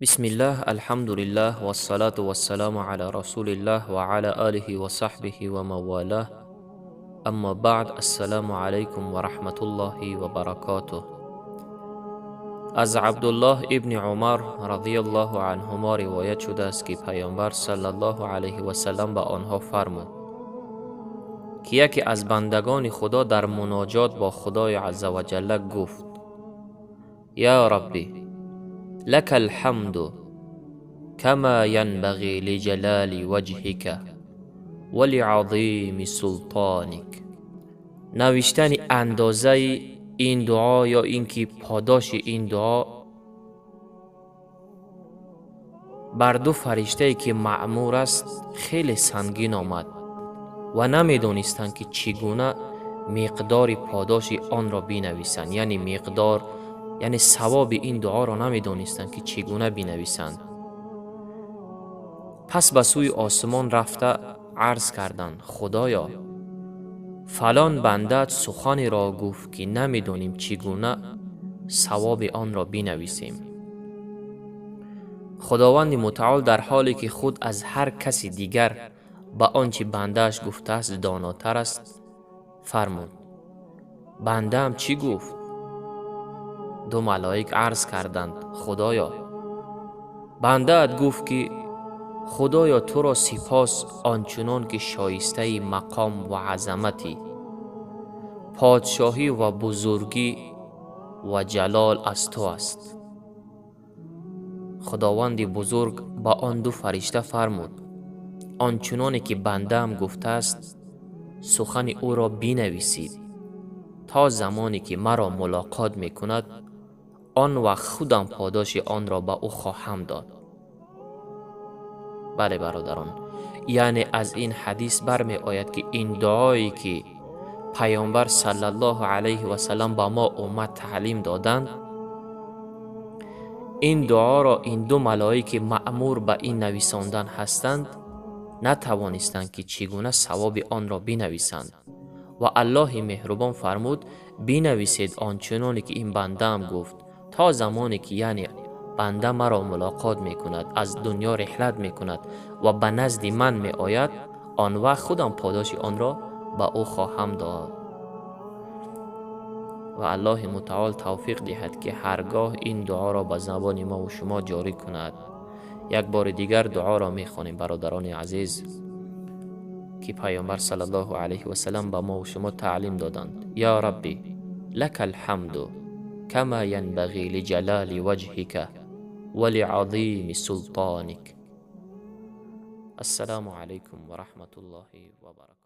Бисмиллаҳ, алҳамдулиллаҳ, вассалату вассаламу ала расулиллаҳ ва ала алиҳи ва саҳбиҳи ва маввалаҳ. Аммо баъд, ассалому алайкум ва раҳматуллоҳи ва баракотуҳ. Аз Абдуллоҳ ибни Умар радиаллоҳу анҳумо ривоят шудааст, ки Паёмбар саллаллоҳу алайҳи васаллам ба онҳо фармуд, ки яке аз бандагони Худо дар муноҷот бо Худои азза ва ҷалла гуфт: «Я Рабби, лака алҳамду кама янбағӣ лиҷалоли ваҷҳика ва лиазими султоник». Навиштани андозаи ин дуо ё ин ки подоши ин дуо бар ду фариштае, ки маъмур аст, хеле сангин омад ва намедонистанд, ки чӣ гуна миқдори подоши онро бинависанд, яъне миқдор, яъне савоби ин дуоро намедонистанд, ки чӣ гуна бинависанд. Пас ба сӯи осмон рафта арз карданд: «Худоё, фалон бандаат суханеро гуфт, ки намедонем чӣ гуна савоби онро бинависем». Худованди мутаол дар ҳоле ки худ аз ҳар каси дигар ба он чӣ бандааш гуфтааст донотар аст, фармуд: «Бандаам чӣ гуфт?» Ду малоик арз карданд: «Худоё, бандаат гуфт, ки Худоё, туро сипос, он чунон ки шоистаи мақом ва азаматӣ, подшоҳӣ ва бузургӣ ва ҷалол аз ту аст». Худованди бузург ба он ду фаришта фармуд: «Он чуноне ки бандаам гуфтааст, сухани ӯро бинависид, то замоне ки маро мулоқот мекунад, он вақт худам подоши онро ба ӯ хоҳам дод». Бале, бародарон, яъне аз ин ҳадис бармеояд, ки ин дуое ки Паёмбар саллаллоҳу алайҳи васаллам ба мо уммат таълим доданд, ин дуоро ин ду малоики маъмур ба ин нависондан ҳастанд, натавонистанд, ки чӣ гуна савоби онро бинависанд. Ва Аллоҳи меҳрубон фармуд: «Бинависед он чуноне ки ин бандаам гуфт, то замоне ки, яъне, банда маро мулоқот мекунад, аз дунё реҳлат мекунад ва ба назди ман меояд, он вақт худам подоши онро ба ӯ хоҳам дод». Ва Аллоҳи мутаол тавфиқ диҳад, ки ҳаргоҳ ин дуоро ба забони мову шумо ҷорӣ кунад. Як бори дигар дуоро мехонем, бародарони азиз, ки Паёмбар саллаллоҳу алайҳи васаллам ба мову шумо таълим доданд: «Ё Рабби, лака алҳамду кама янбағӣ лиҷалоли ваҷҳика ва лиазими султоник». Ассалому алайкум ва раҳматуллоҳи ва баракотуҳ.